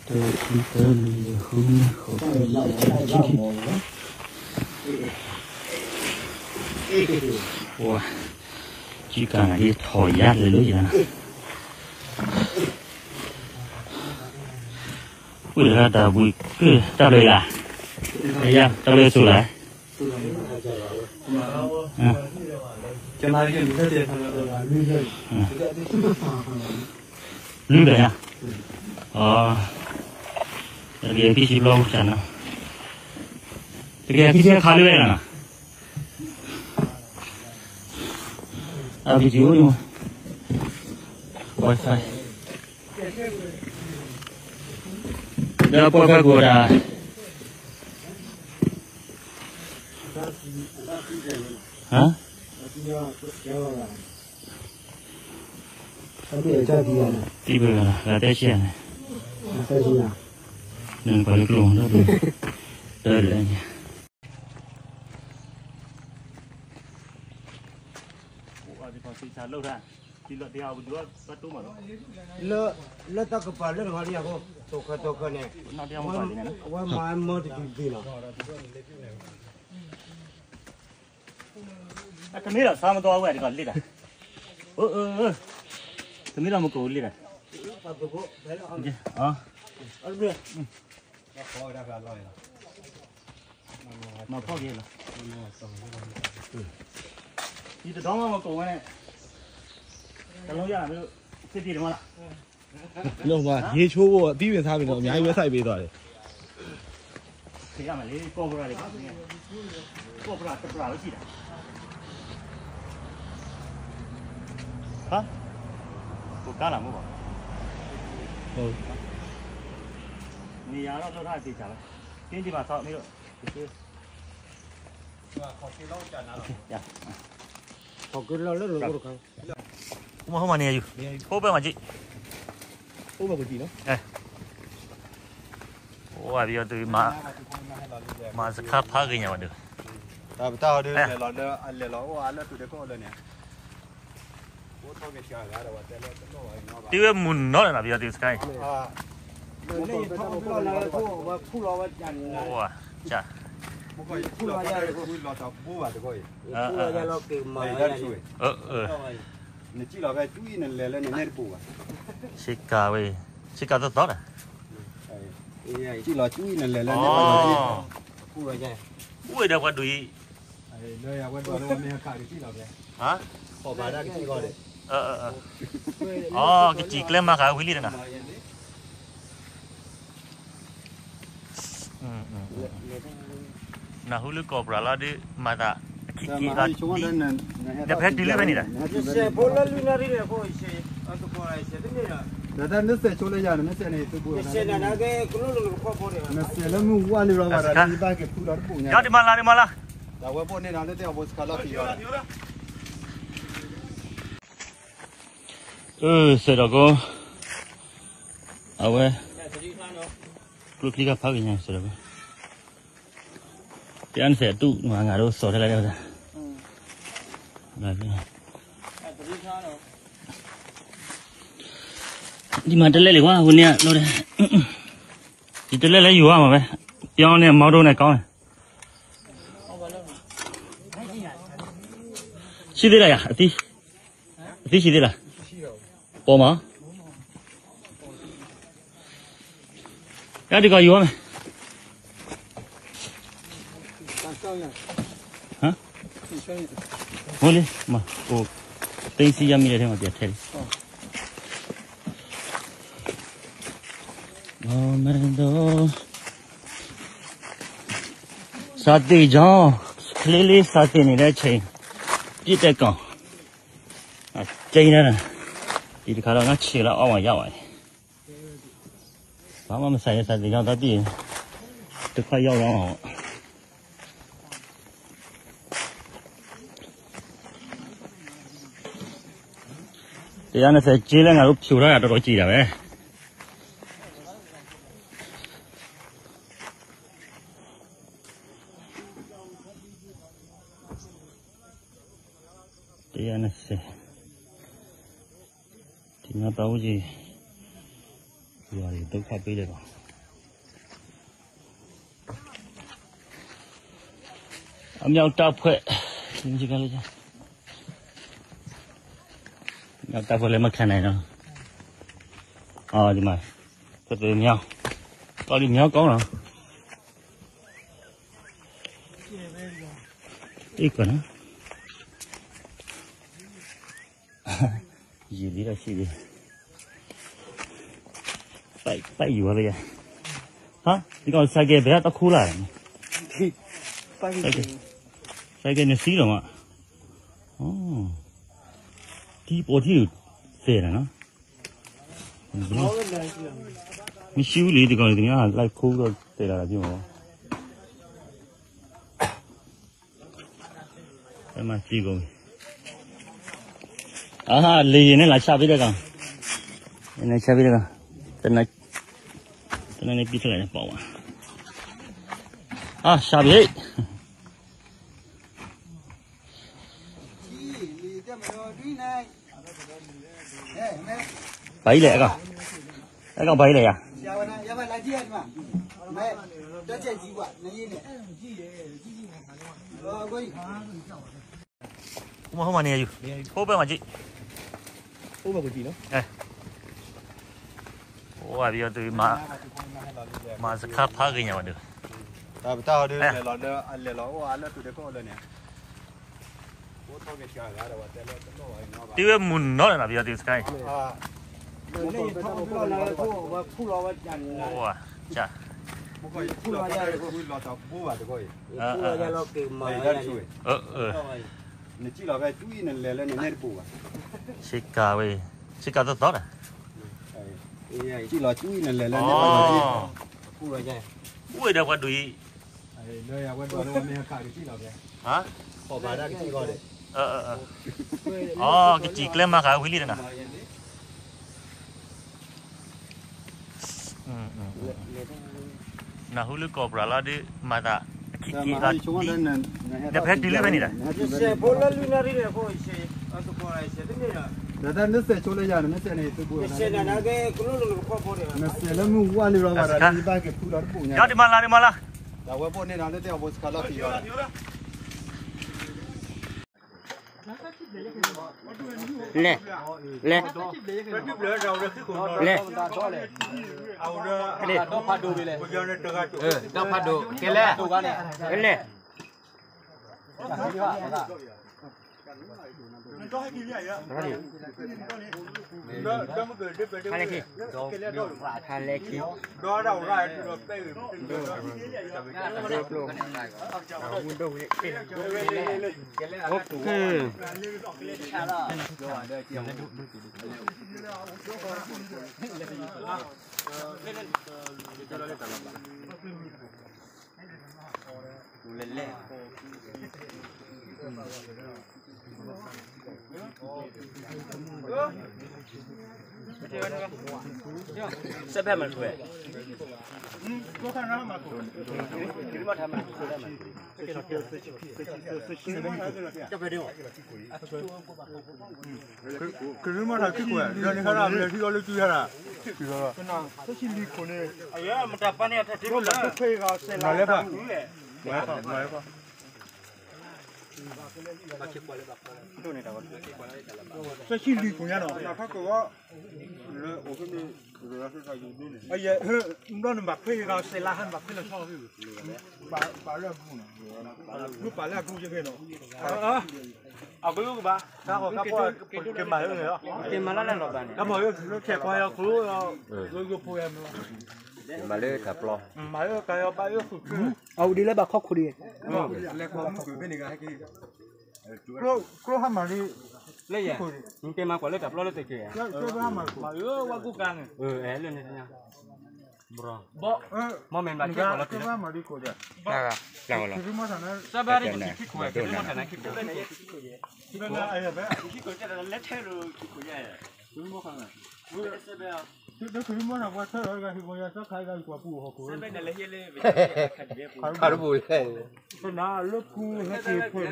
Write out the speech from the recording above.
တၢ ခံ သၢ လွံၢ် ယဲၢ် ဃု နွံ ဃိး သၢ ယဲၢ် ဆံခံ ဆံခံ ဝါ ကံကၤနၤဒ်ထီၣ်ယါလၢလၢယါ ဝံၣ်တဂၤတၢ်ဘှံးကၢၢ်တၢ်ဘျၢလၢ်, တၢ်ဘျၢဆိလၢ်, လွံၢ်ဘျဲၣ်ညါ, တကယၤခံဆံဘျီဆၣ်နီၤ, တကယၤခံဆံခါလၢဝဲလီၤနီၤ, အဘံၤကံအိၣ်ဒံးမး, Wi-Fi ဒီးပှၤဖးကိၢ်တၢ်, ဟါ, တံၢ်ပှဲၤဂၤလီၤ ဂၤတဲဆံယၤန့ၣ်, နကွၢ်လၢကျိၣ်မး တၢ်ဘျၢ, တၢ်ဘျၢညါ လၢတၢ်ကပၤလၢတဂီၤဒံးအဃိ, တိာ်ခၢၣ်တိာ်ခၢၣ်န့ၣ်, အဝဲမၤမၢတဒုးဘ့ၣ်လီၤ. တမ့ၢ်ဒီးဆါမတော်ဝဲတကီၢ်လံတၢ်, တမ့ၢ်ဒီးမကိးလံတၢ်, မၤဖီၣ်က့ၤလီၤ, ယတဒီမးမကိးဝဲန့ၣ်, တလုံးရတာမ့ၢ်, စစ်ပြေးတယ်မလား, ယဆိကမိၣ် အသံမ့ၢ်ဆါမ့ၢ်ဒီး အများကြီးပဲ စိုက်ပေးသွားတယ်. ဖဲးရမယ်လေ ကော့ကရၢ်တွေပါ, ကော့ကရၢ်တကရၢ်ပဲရှိတာ, ဟာ, ကိုကားလာမို့ပါ, ဟုတ်, နေရာတော့ လုပ်ထားသေချာပဲ, တင်းဒီမှာဆောက်နေတော့, ခီက့လီၤလၢနအိၣ်တခါ, ဟိမၤဟိမၤန့ၣ်ယူၤ, ဟိဘဲမၤကံၣ်, ဟိဘဲကံၣ်နီၤ, ဟိဝဲပယီၤသုး, မၤစခါဖးဂ့ၤညါဝဲဒီး, တၢ်ပတၢ်ဟီဒုးလဲၤလီၤလၢအလဲၤလီၤအိၣ်အါလၢတုၤဒဲးကီၢ်လၢန့ၣ်, တ့ဝဲမုၢ်နီၤလၢနၤ ပယီၤသုးစခါအံၤ, လၢန့ၣ်ထီၣ်ဘျီလၢအဝဲခူၣ်လီၤဝဲတၢ်န့ၣ်, ခူၣ်လီၤဝဲတၢ်န့ၣ်, နစံၣ်လီၤဖဲကွံနလဲၤလၢနနဲၣ်တပူၤဘၣ်, ဆ့ကၤဝဲ, ဆ့ကၤသီသီဒီး, စံၣ်လီၤကွံနလဲၤလၢန့ၣ်, အိၣ်ဝဲဒီးပှၤဒုးအံၤ, လၢယဝဲဒၣ်လၢမ့ၢ်ဟဲခးကစံၣ်လီၤဖဲ, ဟါ, ခီၣ်ဘၣ်ဒၣ်ကစံၣ်ဂီၤဒီး, အီ ကစံၣ်ကျဲမၤဃာ်ဝံၤလံဒီးနၤ နၢ်ဟူလၢကီၢ်ပှၤလီၤဒုး မၤသးအခံခံလီၤ, ဒီးဖဲတုၤလၢဖဲန့ၣ်ဒီး, နစဲးဖိလၢလုၢ်နၢ်ရံၣ်န့ၣ်အဃိ, ဒီးတၢ်နစဲးဆိလၢယၤန့ၣ် နစဲးန့ၣ်သုပူၤ, နစဲးလၢမုၢ်ဝါလံလီၤဘၣ်ဒီး ဘၣ်က့ၤဖုလီၤတပူၤညါ, ဒီးဝဲဘိၣ်န့ၢ်ဒီးလၢတဲအီၤဘိစခါလီၤက့ၤလီၤ အၢ စဲးဒီးကိး, အဝဲ, ကျိချံခါဖးဂ့ၤညါစဲးဒီးကိး, တအါနစဲးအတူၢ်မၤငါတို့စီၤထဲလဲၣ်ဒၣ်, ဒ်မၤတလဲၣ်လံၤကွၢ် အဃိန့ၣ်, ဒ်တလဲၣ်လၢယိၤမးဝဲ, ပြောင်းနဲ့ မောင်းဒိုးနဲ့ ကောင်းတယ်, ရှိသေးလားယၤ, အသံ, အသံရှိသေးလား, ပေါ်မှာ, ရဒီကယူၤဝဲမ့ၢ်, ဟါ, ဟိုလံ, မၤ, သိမ်းဆည်းရမိတဲ့ထဲမှာပြန်ထည့်လံ, စာသင်ကျောင်း, ကလေးလေးစာသင်နေတဲ့အချိန်, ပြစ်တဲ့ကောင်, ကျင်းနေတာ, ဒီတစ်ခါတော့ငါခြေလောက်အောက်မှာရောက်ပါတယ်, ဘာမှမဆိုင်တဲ့စာသင်ကျောင်းသွားပြည့်, တစ်ခွက်ရောက်တော့မှာပေါ့. တရားနှစ်ဆယ် ကျေးလက်ငါတို့ဖြိုထားတာတော်တော်ကြည်တာပဲ. တရားနှစ်ဆယ်, ဒီမှာပတ်ဝန်းကျင် ဒုက္ခပေးတယ်ပေါ့ အမြောက်တပ်ဖွဲ့ မြောက်တပ်ဖွဲ့လည်းမခံနိုင်တော့ အော်ဒီမှာ ဆက်သွယ်မြောင်း ကောင်းဒီမြောင်းကောင်းနော် အေးကောနော် ရေလေးတော့ရှိသေးတယ် ပိုက်ပိုက်ယူပါလေရ ဟာဒီကောင်ဆိုင်ကယ်ဘယ်တော့ခိုးလာလဲ ဆိုင်ကယ်ဆိုင်ကယ်နှစ်စီးတော့မှ ဒီပေါ်ထိသဲတာနော်မရှိဘူးလေဒီကောင်တွေသူများလိုက်ခိုးတော့တဲလာတာဖြစ်မှာပါအဲ့မှာကြည့်ကုန်အာလေရင်နဲ့လာချပေးတဲ့ကောင်နည်းချပေးတဲ့ကောင်တနည်းတနည်းနဲ့ပြစ်ထွက်လာတဲ့ပေါ့ပါအာရှာပြီ ဘာကြီးလဲအကောင်အကောင်ဘာကြီးလဲရမဟုတ်မနေယူဟိုဘက်မှာကြည့်ဟိုဘက်ကိုကြည့်နော်အဲဟိုကပြီးတော့သူမမစခါဖားကညာပါတော့တာပတာဟော်ဒီလဲလော်ဒီအလဲလော်အိုအလဲသူတကောလန့ၣ် တဝဲမုန်နော်နဘီဒီစကိုင်းဝါချာနကလီဖဲတူနလဲလနနဲတပူပါစကဝဲစကလီတူနလဲလနနဲတပူပါ ဝဲဒီးပှၤဒုးအံၤလၢယဝဲဒီးလၢမ့ၢ်ခါကစံၣ်လီၤဖဲဟါခီၣ်ဘၣ်ဒၣ်ကစံၣ်ဃီဒီးအကစံၣ်ကျဲမၤဃာ်ဝံၤလံတနၤ နဟူလၢကီၢ်ပြၤလီၤဒုးမၤသး အခံက့ၤဒီးဖဲတုၤလၢဖဲန့ၣ်ဒီး နစဲးလၢမုၢ်ဝါန့ၣ်လီၤဘၣ်ဒီးနဘၣ်က့ၤဖုလီၤတပူၤညါ ဒီးဒံးမၤလၢဒံးမၤလၢ တဝဲဖိန့ၣ်ဒီးလၢတဲအဘိစခါလီၤတံၢ်လီၤ လဲလဲလဲဒီဖာဒိုကဲလဲလဲ စဲးဖဲမၤထွဲ ကရၢမၤထးခံခွဲး ဒီးန့ၣ်ခါရၣ်မလဲၤထံအီၤလၢတုၤခါရၣ် ကနၣ်သၢဆံလံၤခိၣ်န့ၣ် အမတၤပၢ်န့ၣ်အထီၣ်ထံမလဲၤဖး မလဲၤဖး သၢဆံလံၤခိၣ်ညါနီၤ နဖးကဝီၤ လၢအိၣ်ဖဲန့ၣ် အယဲၢ် ဘျီနဘၣ်ဖဲဂၤစဲးလါဟါနဘၣ်ဖဲလၢဆီဖဲ ပာ်လၢအဘူးနီၤ ဘျုးပာ်လၢအဘူးယဲဖဲနီၤ အဘူးကဘၣ် တၢ်ဃီတၢ်ပီၣ်ကမၤလၢန့ၣ်လီၤ ကမၤလၢလီၤဘၣ်န့ၣ် တၢ်မၤလၢခဲပှၤယီၤကျိ ယိဖိယမၤ မၤလၢတၢ်ပျီ မၤလၢကယီၤဘၣ်ယိၣ်ဃုာ်ခု အဝဲဒ်လၢဘၣ်ခီခိၣ်ဒံး ကျိဟါမၢ်လံ လၢယဲ နတဲမၤကွၢ်လၢတၢ်ပျီလၢတက့ၢ် မၤလၢဝါကူကါန့ၣ် လၢန့ၣ် ဘီ မ့ၢ်မၤလၢတၢ်ပျီလၢတက့ၢ် စၢ်ဘၣ်ဒ်ယခံခိၣ်ဝဲ ခံခိၣ်မီၢ်ထၣ်နခံခိၣ် လၢထဲလိၤခံခိၣ်ယဲ ခံခိၣ်မီၢ်ထၣ် ဝဲထဲလိၤဂၤဟံၣ်ကီၢ်ယဲ စၢ်ခါဂၤဟံၣ်ကီၢ်ပူၤဟီၣ်ခိၣ် ခါတပူၤလဲၣ် နလၢပူၤဟဲက့ၤ